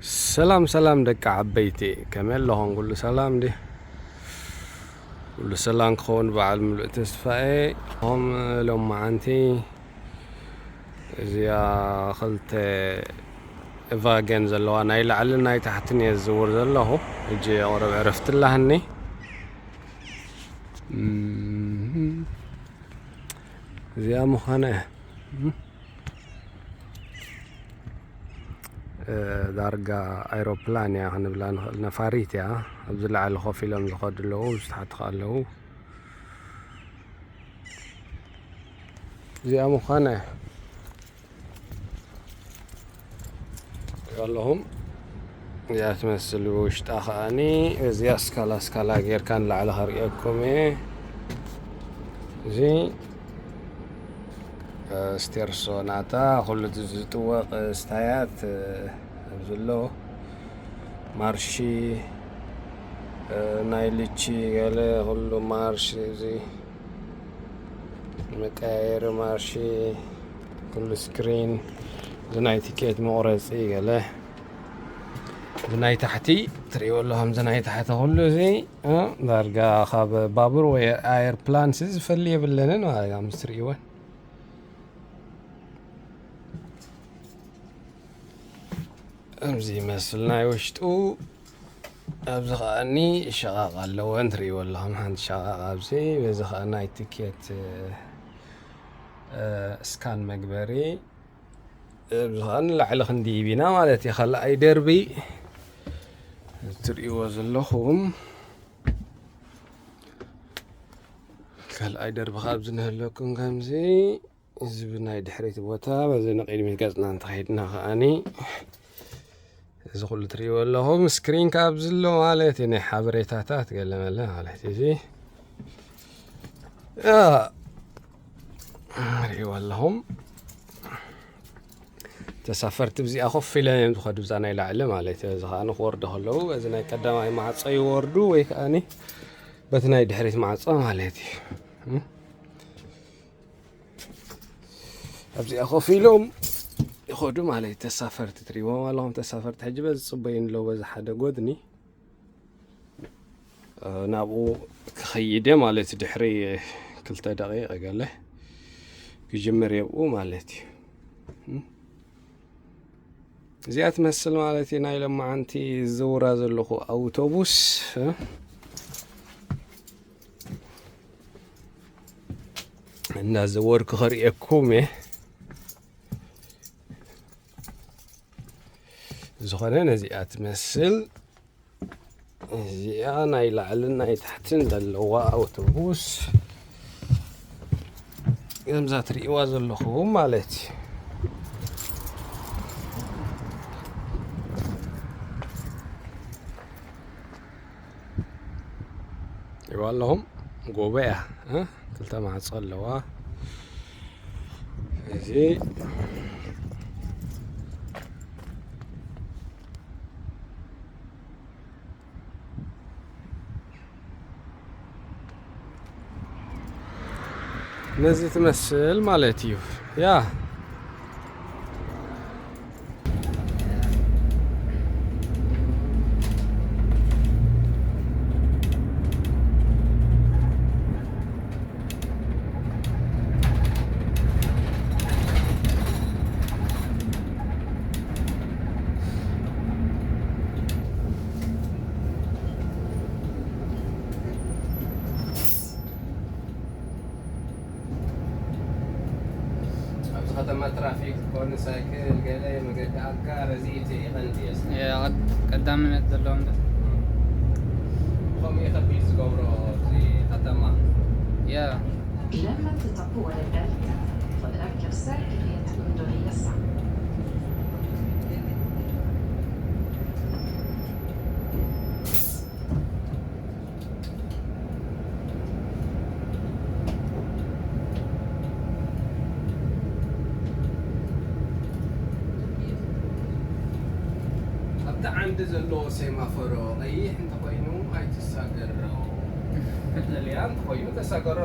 ሰላም ሰላም ደቂ ዓበይቲ፣ ከመይ ኣለኹም? ኩሉ ሰላም ዲ? ኩሉ ሰላም ክኸውን በዓል ምሉእ ተስፋ እየ። ኹም ሎማዓንቲ እዚኣ ክልተ ቫገን ዘለዋ ናይ ላዕልን ናይ ታሕትን እየ ዝዝውር ዘለኹ። ሕጂ ቁሩብ ዕረፍቲ ኣላህኒ። እም፣ እዚኣ ምዃነ እያ። እም። እ፣ ዳርጋ ኣይሮፕላን እያ ክንብላ ንኽእል፣ ነፋሪት እያ። ኣብዚ ላዕሊ ኮፍ ኢሎም ዝኸዱ ኣለዉ፣ ኣብዚ ታሕቲ ከኣ ኣለዉ። እዚኣ ምዃነ እያ። ኣለኹም። እዚኣ ትመስል ብውሽጣ ከኣኒ፣ እዚኣ ስካላ ስካላ ጌርካ ንላዕሊ ከርእየኩም እየ። እዚ፣ እ፣ ስቴርሶ ናታ፣ ኩሉ እቲ ዝጥወቕ ስታያት፣ እ፣ ኣብዚ ኣሎ። ማርሺ፣ እ፣ ናይ ልቺ ገለ ኩሉ ማርሽ፣ እዚ መቀያየሪ ማርሺ፣ ኩሉ ስክሪን፣ እዚ ናይ ቲኬት መቑረጺ ገለ። እዚ ናይ ታሕቲ ትርእይዎ ኣለኹም፣ እዚ ናይ ታሕቲ ኩሉ እዚ፣ እ፣ ዳርጋ ካብ ባቡር ወይ ኣየርፕላንስ ዝፈሊ የብለንን ማለት እዩ፣ ምስ ትርእይወን። ከምዚ ይመስል ናይ ውሽጡ። ኣብዚ ከኣኒ ሸቓቕ ኣለወን፣ ትርእይዎ ኣለኹም፣ ሓንቲ ሸቓቕ ኣብዚ። በዚ ከኣ ናይ ትኬት፣ እ፣ ስካን መግበሪ። ኣብዚ ከኣ ንላዕሊ ክንድይብ ኢና ማለት እዩ። ካልኣይ ደርቢ ትርእይዎ ዘለኹም፣ ካልኣይ ደርቢ ካብ ዝንህለኩም ከምዚ፣ እዚ ብናይ ድሕሪት ቦታ፣ በዚ ንቕድሚት ገጽና እንተኸይድና ከኣኒ፣ እዚ ኩሉ ትርእይዎ ኣለኹም፣ ስክሪን ካብ ዝሎ ማለት እዩ፣ ናይ ሓበሬታታት ገለ መለ ማለት እዩ። እዚ፣ ያ፣ ርእይዎ ኣለኹም። ተሳፈርቲ ብዚኣ ኮፍ ኢሎም እዮም ዝኸዱ፣ ብዛ ናይ ላዕሊ ማለት እዩ። እዚ ከኣ ንክወርዱ ከለዉ፣ በዚ ናይ ቀዳማይ ማዕጾ ይወርዱ ወይ ከኣኒ በቲ ናይ ድሕሪት ማዕጾ ማለት እዩ። እም? ኣብዚኣ ኮፍ ኢሎም ይኸዱ ማለት እዩ። ተሳፈርቲ ትርእይዎም ኣለኹም። ተሳፈርቲ ሕጂ በዚ ጽበዩ ኣለዉ፣ በዚ ሓደ ጎድኒ። እ፣ ናብኡ ክኸይድ እየ ማለት ድሕሪ ክልተ ደቂቕ ገለ ክጅምር እየ ብኡ ማለት እዩ። እም? እዚኣ ትመስል ማለት እዩ ናይ ሎማዓንቲ ዝዝውራ ዘለኹ ኣውቶቡስ፣ እ? እናዘወርኩ ከርእየኩም እየ። ዝኾነ ነዚኣ ትመስል። እዚኣ ናይ ላዕልን ናይ ታሕትን ዘለዋ ኣውቶቡስ ከምዛ ትርእይዋ ዘለኹም ማለት እዩ። ይዋ ኣለኹም፣ ጎቦ እያ፣ እ? ክልተ ማዕጾ ኣለዋ። እዚ ነዚ ትመስል ማለት እዩ። ያ። ኣብዚ ከተማ ትራፊክ ኮን ሳይክል ገለ መገዲ ኣጋር እዚ እቲ ቀንዲ እየ። ያ፣ ቀዳምነት ዘለዎም ዶ? ከምኡ እዩ ከቢድ ዝገብሮ እዚ ከተማ። ያ። Glem inte ta på dig bältet. För ökad säkerhet under resan. ኣብቲ ዓንዲ ዘሎ ሴማፎሮ ቀይሕ እንተኾይኑ ኣይትሳገሮ። ቀጠልያ እንተኾይኑ ተሳገሮ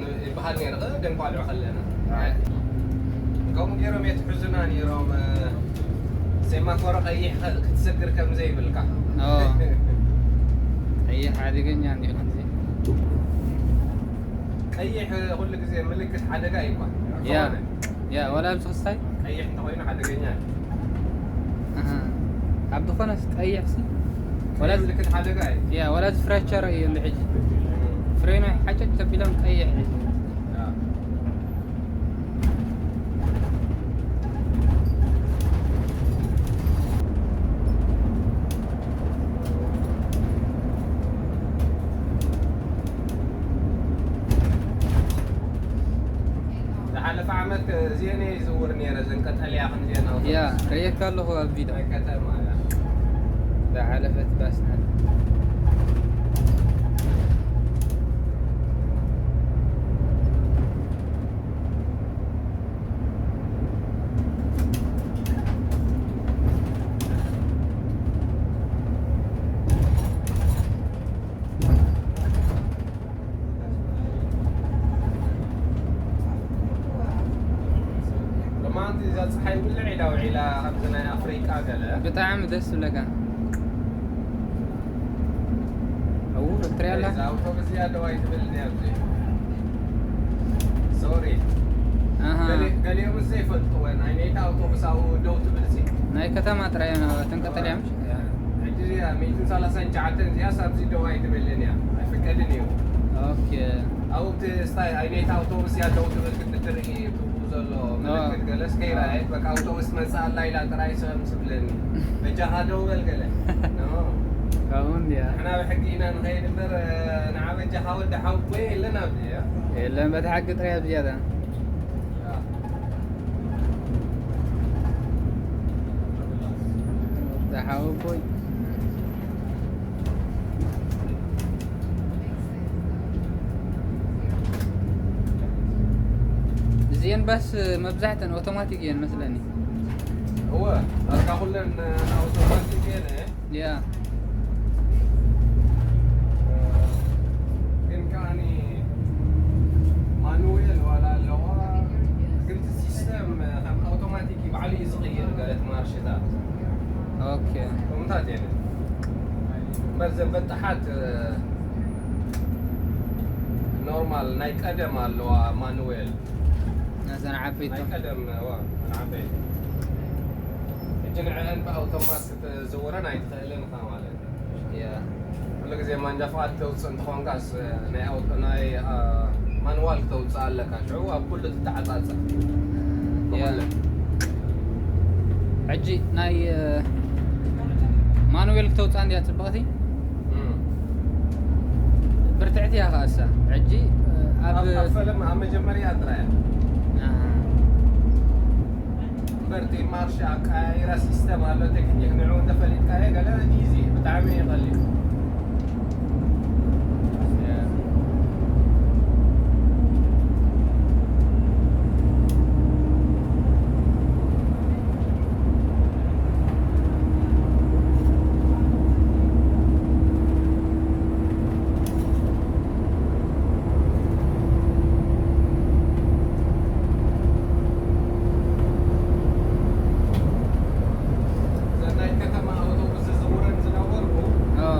ን-፣ ይበሃል ነይሩ፣ ደንቋልዑ ከለና። ኣይ። ከምኡ ገይሮም የትሕዙና ነይሮም። ሴማፎሮ ቀይሕ ከ-፣ ክትስግር ከም ዘይብልካ። ኦ። ቀይሕ ሓደገኛ እንዲሁ ከምዚ። ቀይሕ ኩሉ ግዜ ምልክት ሓደጋ እዩ እኳ። ያ። ዝኾነ ያ፣ ወላ ኣብዚ ክስታይ? ቀይሕ እንተኾይኑ ሓደገኛ እዩ። ኣሃ። ኣብ ዝኾነስ ቀይሕ ሲ? ወላ እዚ ምልክት ሓደጋ እዩ። ያ፣ ወላ እዚ ፍራቻ ርእዩ እንድሕጂ። እም። ፍሬኑ ሓጨጭ ተቢሎም ቀይሕ እዩ። ያ። ዝሓለፈ ዓመት እዚአን እየ ይዝውር ነይረ፣ እዘን ቀጠልያ ከምዚአን ኣውቶቡስ። ያ፣ ርእየካ ኣለኹ ኣብ ቪድዮ። ናይ ከተማ እያ። ዝሓለፈት ባስ ናት። ሎማንቲ እዛ ፀሓይ ውልዕ ኢላ ውዒላ፣ ከምዚ ናይ ኣፍሪቃ ገለ። ብጣዕሚ ደስ ዝብለካ። ኣው፣ ትሪኣ ኣላ? እዛ ኣውቶቡስ እዚኣ ደው ኣይትብል እያ ኣብዚ። ሶሪ። ኣሃ። ገሊ-፣ ገሊኦም ዘይፈልጥወን፣ ኣይነይቲ ኣውቶቡስ ኣብኡ ደው ትብል ሲ። ናይ ከተማ ጥራይ እየን፣ እተን ቀጠልያ ምሽ? ሕጂ እዚኣ ሚእትን ሰላሳን ትሽዓተን እዚኣስ ኣብዚ ደው ኣይትብልን እያ። ኣይፍቀድን እዩ። ኦኬ። ኣብኡ እቲ ስታይ-፣ ኣይነይቲ ኣውቶቡስ እያ ደው ትብል ክትትርኢ ትብሉ ዘሎ ኦ። ምልክት ገለስ ከይረኣየት፣ በቃ ኣውቶቡስ መጽእ ኣላ ኢላ ጥራይ ሰም ትብለኒ። በጃኻ ደው በል ገለ። ኖ። ከምኡ እንድያ። ንሕና ብሕጊ ኢና ንኸይድ እምበር፣ ንዓ በጃኻ ወዲ ሓው እኮ የለን ኣብዚ፣ ያ። የለን፣ በቲ ሓቂ ጥራይ ኣብ ዝያዳ። ያ። ወዲ ሓው እኮ። እዚአን ባስ መብዛሕተን ኣውቶማቲክ እየን መስለኒ። እወ፣ ዳርጋ ኩለን ኣውቶማቲክ እየን። ያ። ግን ከኣኒ ማኑዌል ዋላ ኣለዋ፣ ግን እቲ ሲስተም ከም ኣውቶማቲክ እዩ፣ ባዕሉ እዩ ዝቕይር ገለ እቲ ማርሽታት። ኦኬ። ከምታት እየን። እምበር ዘን በጣሓት ኖርማል ናይ ቀደም ኣለዋ ማኑዌል። ነዘን ዓበይቲ። ናይ ቀደም፣ እዋ፣ ናይ ዓበይቲ። ሕጂ ንዕአን ብኣውቶማት ክትዝውረን ኣይትኽእልን ኢኻ ማለት እዩ። ያ። ኩሉ ግዜ ማንጃ ፍቓድ ተውፅእ እንተኾንካስ፣ ናይ ኣውቶ-፣ ናይ፣ አ፣ ማንዋል ክተውፅእ ኣለካ። ሽዑ ኣብ ኩሉ ትተዓፃፀ። ያ። ብኹለን። ሕጂ ናይ፣ እ፣ ማኑዌል ክተውፅኣ እንድያ ፅብቕቲ? እም። ብርትዕቲ እያ ኸኣሳ። ሕጂ፣ እ፣ ኣብ ኣብ፣ ኣብ ፈለማ፣ ኣብ መጀመርያ ጥራይ እያ። ኣሃ። እምበር እቲ ማርሽ ኣቀያይራ ሲስተም ኣሎ፣ ቴክኒክ ንዕኡ እንተፈሊጥካዮ ገለ ኢዚ፣ ብጣዕሚ እዩ ቀሊል። እዘን ናይ ከተማ ኣውቶቡስ ዝዝውረን ዝነበርኩ፣ ኦ።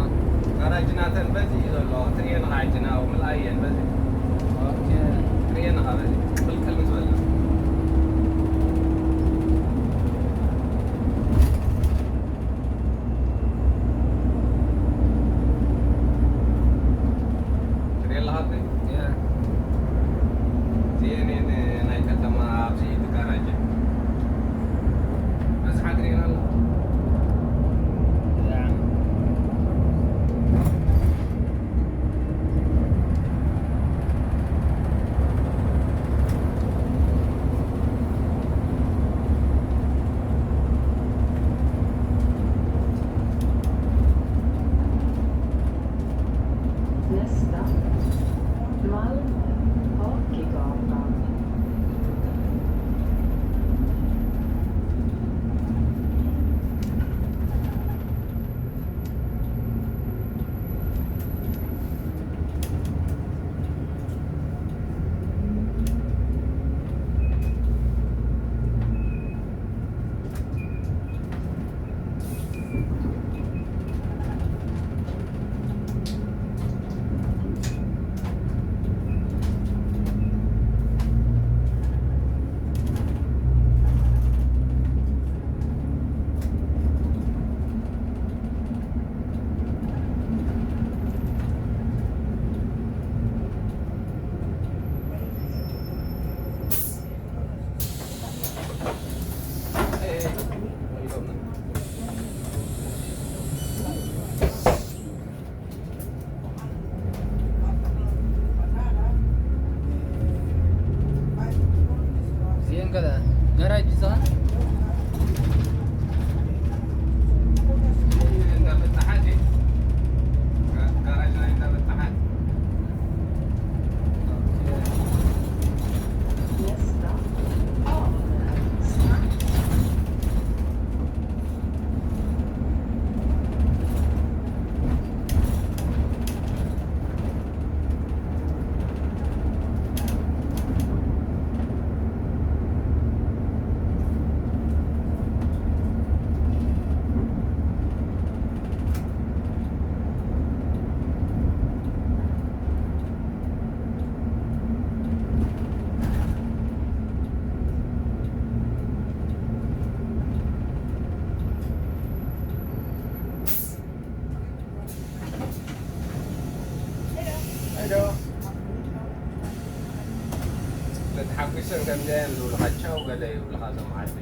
ከምዚኣ እዮም ዝብሉኻ፣ ቻው ገለ ይብሉኻ እዞም ዓዲ።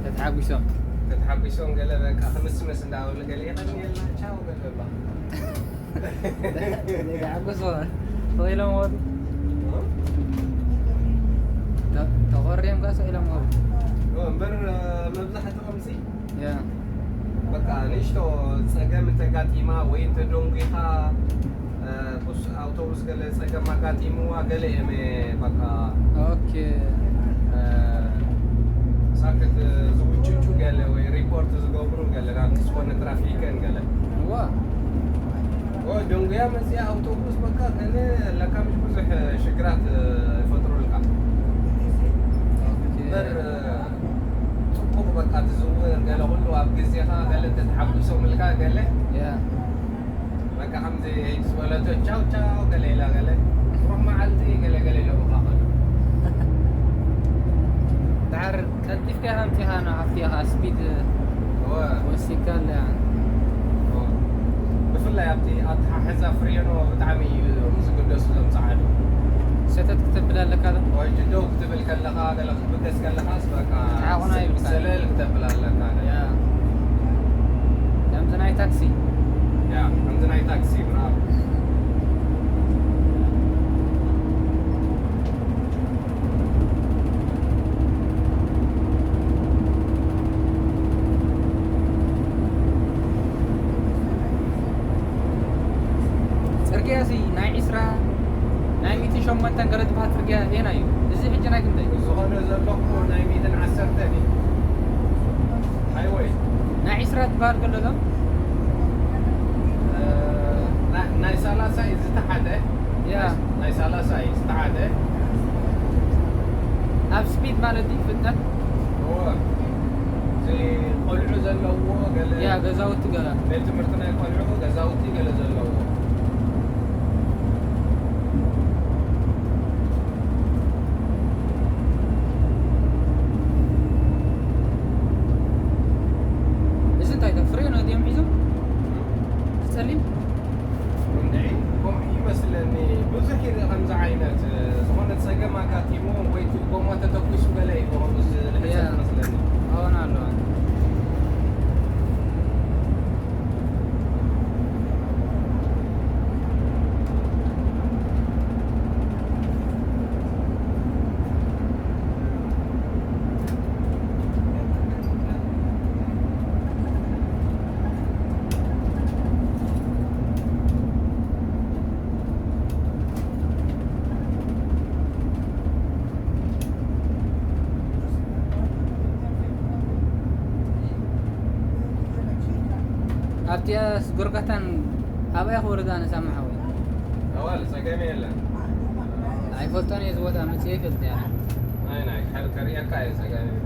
ተተሓጒሶም። ተተሓጒሶም ገለ በቃ ክምስምስ እንዳበሉ ገለ የቐንየልና ቻው ገለ ይብሉኻ። ዘይተሓጎሱ ተኾይሎም ወዱ። ተ-፣ ተኾርዮም ከኣ ስቕ ኢሎም ወዱ። እምበር መብዛሕትኦም ሲ ያ። በቃ ንእሽቶ ጸገም እንተጋጢማ ወይ እንተደንጒኻ፣ እ፣ ቡስ ኣውቶቡስ ገለ ጸገም ኣጋጢምዋ ገለ እዮም፣ በቃ፣ ኦኬ። እ፣ ሳክት ዝውጭጩ ገለ ወይ ሪፖርት ዝገብሩ ገለ ናብ ዝኾነ ትራፊክን ገለ። እዋ። ወይ ደንጉያ መጽያ ኣውቶቡስ በቃ ገለ ለካ ምሽ ብዙሕ ሽግራት ይፈጥሩልካ። ኦኬ። እምበር ጽቡቕ በቃ ትዝውር ገለ ኩሉ ኣብ ግዜኻ ገለ ተተሓጒሶምልካ ገለ ያ። በቃ ከምዚ ዝበለቶ ቻው ቻው ገለ ኢላ ገለ ሩሕ መዓልቲ ገለ ገለ ኢሎምኻ ኸዱ። ድሓር ቀልጢፍካ ኢኻ ኣምጺኻ ነው፣ ኣብቲ ኢኻ ስፒድ እወ። ወሲድካ ኣለ። እወ። ብፍላይ ኣብቲ ኣተሓሕዛ ፍሬኖ ብጣዕሚ እዩ ዝግደሱ እዞም ጸዓዱ። ሰተት ክተብል ኣለካ ዶ? ወይ ደው ክትብል ከለኻ፣ ገለ ክትብገስ ከለኻስ በቃ ዓቑና ይብልካ። ሰለል ክተብል ኣለካ። ያ። ከምዚ ናይ ታክሲ። ያ፣ ከምዚ ናይ ታክሲ፣ ብራቮ። ጽርግያ እዚ ናይ ዕስራ፣ ናይ ሚእትን ሸሞንተን ገለ ዝበሃል ጽርግያ የናይ እዩ? እዚ ሕጂ ናይ ክንደይ? ዝኾነ ዘለኹ ናይ ሚእትን ዓሰርተን እዩ። ሃይወይ። ናይ ዕስራ ዝበሃል ከሎ ዶ? እ፣ ናይ፣ ናይ ሰላሳ እዩ ዝተሓተ። ያ። ናይ ሰላሳ እዩ ዝተሓተ። ኣብ ስፒድ ማለት እዩ ፍጥነት? እወ። እዚ ቆልዑ ዘለዎ ገለ ያ፣ ገዛውቲ ገለ። ቤት ትምህርቲ ናይ ቆልዑ ገዛውቲ ገለ ዘለዎ። እዚ እንታይ እዩ? ፍሬን ድዮም ሒዞም? ዝጸሊም? እንድዒ፣ ከምኡ ይመስለኒ። ብዙሕ ይርኢ ከምዚ ዓይነት፣ ዝኾነ ጸገም ኣጋጢሙ ወይ እቲ ጎማ ተተኲሱ ገለ እዩ ከምኡ ዝልሕሰ ያ። ዝመስለኒ። ኣዎን ኣለዋ። ኣብቲኣስ ጎርጋታን ኣበይ ክወርዳ ንሳማ ሓወይ? ኣዋል ጸገም የለን። ኣይፈልጦን እየ፣ ዝወጣ መጽዮ ይፈልጥ እያ። ናይ፣ ናይ፣ ከር-፣ ከርእየካ እየ ጸገም የለን።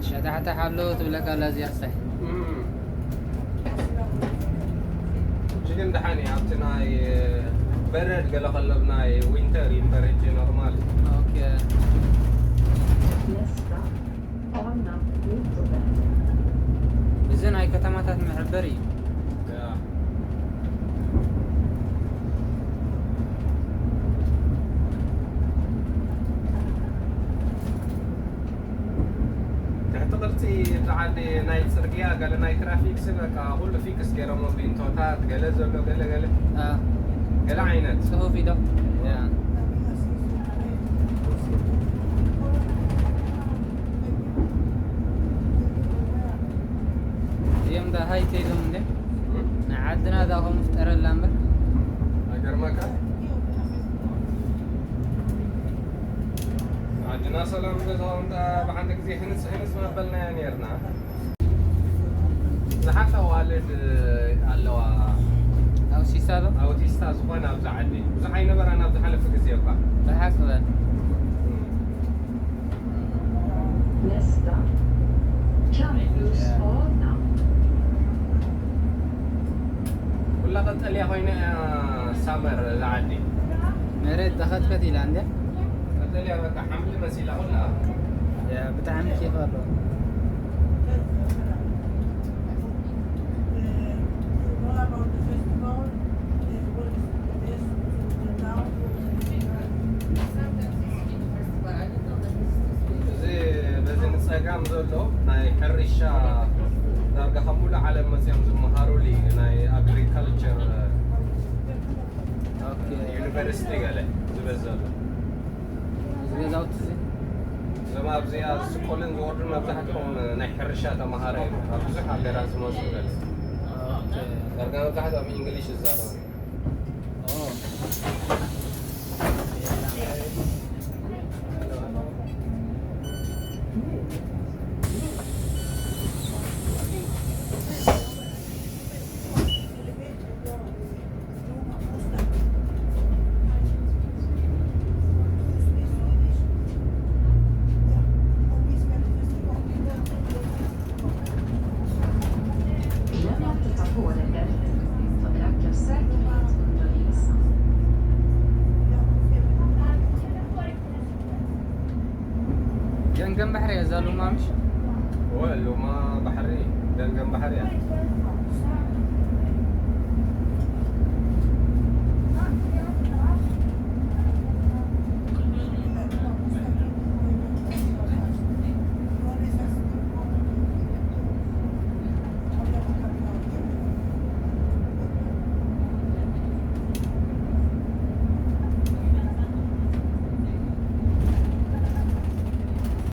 ሸታሕታሕ ኣሎ ትብለካ ኣላ እዚኣ ክሳይ። እም። እሺ፣ ግን ደሓን እየ። ኣብቲ ናይ በረድ ገለ ከሎ ናይ ዊንተር እዩ እምበር፣ ሕጂ ኖርማል እዩ። ኦኬ። Nästa bana, Motorvägen. እዚ ናይ ከተማታት መሐበሪ እዩ። ያ። ትሕቲ ቅርጺ እቲ ዓዲ ናይ ጽርግያ፣ ገለ ናይ ትራፊክስ፣ በቃ፣ ኩሉ ፊክስ ገይሮሞ፣ ቢንቶታት፣ ገለ ዘሎ፣ ገለ፣ ገለ። አ። ገለ ዓይነት። ጽሑፍ እዩ ዶ? ያ። እዮም ዳ ሃይ ተይዞም እንዴ? እም? ንዓድና ዳ ኸም ፍጠረላ እምበር። ኣይገርመካ? ዓድና ሰላም ገዛውንታ ብሓንቲ ግዜ ህንጽ ህንጽ መበልናያ ነርና። ብዙሓት ኣዋልድ ኣለዋ። ኣውቲስታ ዶ? ኣውቲስታ ዝኾነ ኣብዛ ዓዲ። ብዙሕ ኣይነበራን ኣብዚ ሓለፈ ግዜ እኳ። ብሓቂ በል። እም። Nästa campusbana. ኩላ ቀጠልያ ኮይና እያ ሳመር እዛ ዓዲ። መሬት ተኸትከት ኢላ እንድያ። ቀጠልያ በቃ ሓምሊ መሲላ ኩላ። ያ፣ ብጣዕሚ ኬፍ ኣለዎ። What about the festival? What is the best food in the town? ናይ ሕርሻ ዳርጋ ካብ ሙሉእ ዓለም መፅኦም ዝመሃሩሉ እዩ። ናይ ኣግሪካልቸር ኦኬ። ዩኒቨርሲቲ ገለ ዝበዘሉ። እዚ ገዛውቲ እዚ እዞም ኣብዚኣ ዝስቆልን ዝወርዱን መብዛሕትኦም ናይ ሕርሻ ተምሃሮ እዮም። ካብ ብዙሕ ሃገራት ዝመፁ ገለ ኦኬ። ዳርጋ መብዛሕትኦም እንግሊሽ ይዛረቡ። ኦ። ገምገም ባሕሪ እያ እዛ ሎማ ምሽ? ወ ሎማ ባሕሪ ገምገም ባሕሪ እያ።